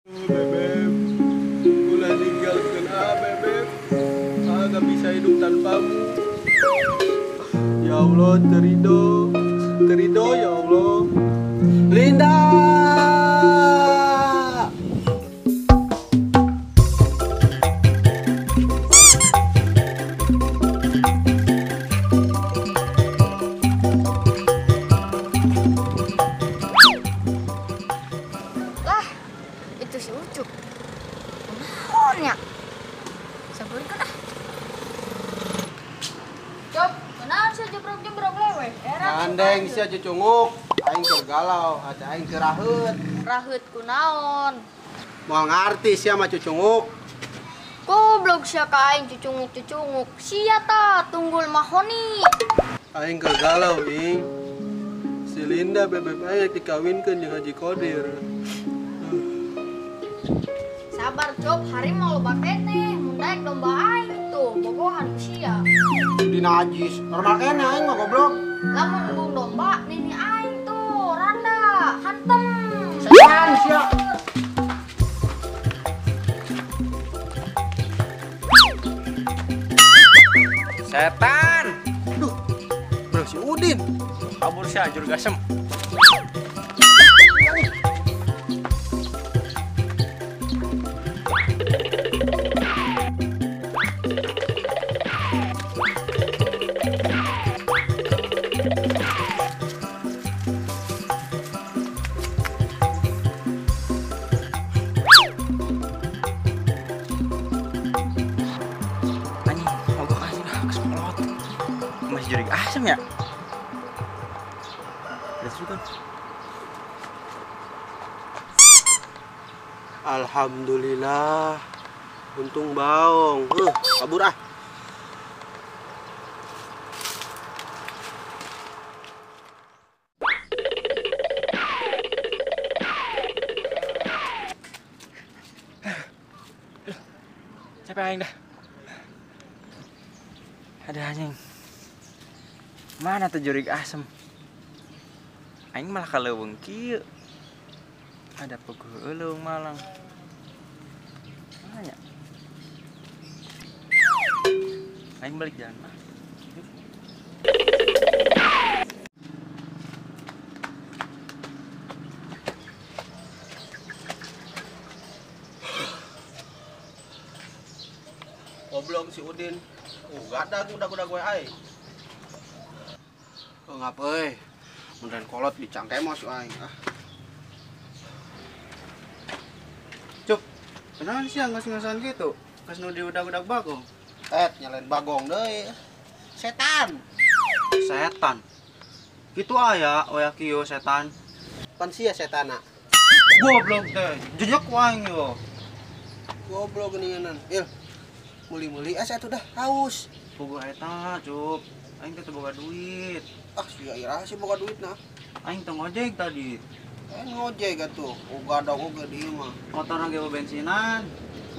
Bebeb, ulah ninggalkeun ah bebeb. Ah gak bisa hidup tanpamu. Ya Allah, terido. Terido ya Allah. Linda. Lah, itu si Ucup. Kunaon nya? Saburkeun ah. Cop, kunaon sia jebrok-jebrok lewe? Gandeng sia cucunguk, aing keur galau, hati aing keur raheut. Raheut kunaon? Moal ngarti sia mah cucunguk. Goblok sia ka aing cucunguk-cucunguk. Sia ta tunggul mahoni. Aing keur galau, ing. Si Linda bebeb aing dikawinkeun jeung Haji Kodir. Sabar, Cop, hari mau loba keneh, mun daek domba aing tuh, bogohan ku sia. Di najis, normal keneh aing mah goblok. Lamun embung domba, nini aing tuh, randa, hantem. Setan sia. Setan. Duh, bro si Udin. Kabur sia jur gasem. Masih jurig asem ya? Ada juga. Alhamdulillah. Untung baong. Kabur ah. Capek aing dah. Ada anjing. Mana tuh jurig asem? Aing malah kaleuweung kieu. Ada peguh euleuh malang. Mana nya? Aing balik jalan mah. Goblok si Udin. Gadag udah gue aing. Oh, ngapa euy? Mundan kolot dicangkemos aing ah. Cuk, kenapa sih ngas-ngasan gitu? Kas nu diudag-udag bagong. Nyalain bagong deui. Setan. Setan. Kitu aya oya kieu setan. Pan sia setana. Goblok teh, jejek aing yo. Goblok geuninganan. Il. Muli-muli asa atuh dah haus. Boga eta, Cuk. Aing teh boga duit. Ah, sia iraha sih boga duit nah. Aing teh ngojek tadi. Ngojek atuh. Ugadang oge di ieu mah. Motorna ge bensinan.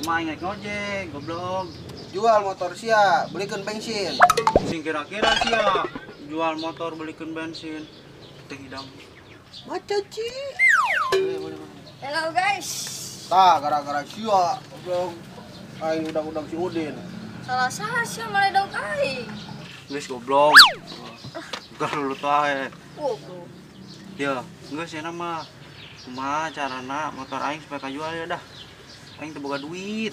Kumaha aing naik ngojek, goblok. Jual motor sia, belikeun bensin. Sing kira-kira sia jual motor belikeun bensin. Teh hidang. Maca ci. Hello guys. Tah gara-gara sia, goblok. Aing udag-udag si Udin. Salah saha sia maledog aing. Geus goblok. Galulut wae. Goblok. Ya, geus cenah mah. Kumaha carana motor aing supaya kajual ya dah. Aing teu boga duit.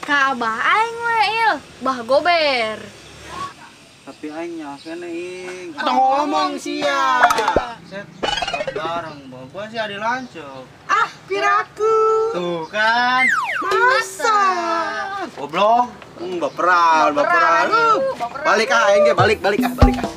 Ka abah aing we il, bah gober. Tapi aing nyaah keneh ing. Atau ngomong sia. Set bareng bawa sih adi lanceuk. Ah, piraku. Tuh kan. Masa. Goblok. Baperan, baperan. Balik ah aing ge, balik ah, balik ah.